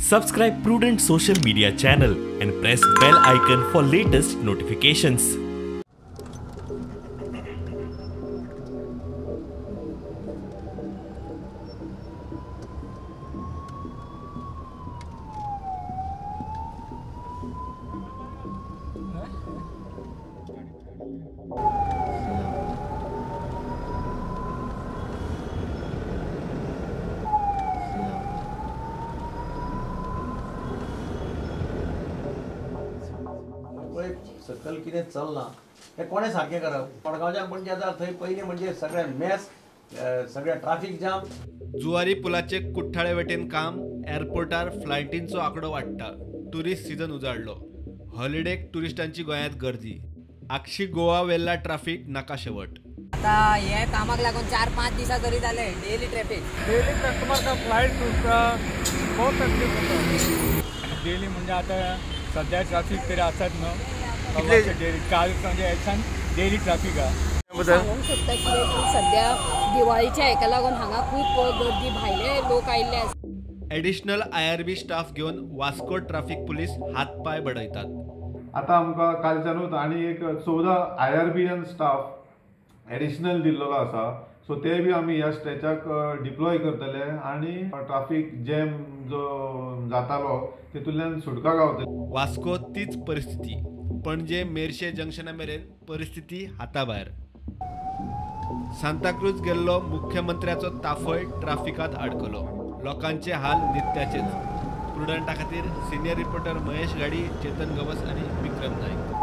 Subscribe Prudent social media channel and press bell icon for latest notifications. सकल कितें चल्लां हें कोणें सारकें करप? मडगांवच्यान पणजे येता थंय पयलीं म्हणजे सगळें मेस, सगळें ट्राफीक जाम. जुवारी पुलाचे कुठ्ठाळे वटेन काम, एअरपोर्टार फ्लायटींचो आंकडो वाडटा, ट्युरिस्ट सिजन उजाडलो, हॉलिडेक ट्युरिस्टांची गोंयांत गर्दी, आक्षी गोवा वेल्ला ट्राफीक नाका शेवट. आता हे कामाक लागून 4-5 दिसा तरी जाले डेली ट्रॅफिक. डेली कस्टमर का फ्लायट सुटता, बहुत तकलीफ होता डेली. म्हणजे आता सध्या ट्रॅफिक तरी आसात न्हू, काल डेली ट्रॅफिक आहा. सांगूंक सोदता कितें सद्या दिवाळीच्या हेका लागून हांगा खूब गर्दी, भायले लोक आयिल्ले आसा. एडिशनल IRB staff घेवन वास्को ट्रॅफिक पुलीस हात पांय बडयतात. आतां आमकां कालच्यानूच आनी एक 14 IRBN staff additional दिल्लो आसा. सो ते बी आमी ह्या स्ट्रेचाक डिप्लॉय करतले आनी ट्राफीक जॅम जो जातालो तितूंतल्यान सुटका गावतली. वास्को तीच परिस्थिती, पणजे मेरशे जंक्शना मेरेन परिस्थिती हाताभायर. सांताक्रूज गेल्लो मुख्यमंत्र्याचो ताफय ट्राफिकांत आडकलो. लोकांचे हाल नित्याचेच. प्रुडंटा खातीर सिनियर रिपोर्टर महेश घाडी, चेतन गवस आनी विक्रम नायक.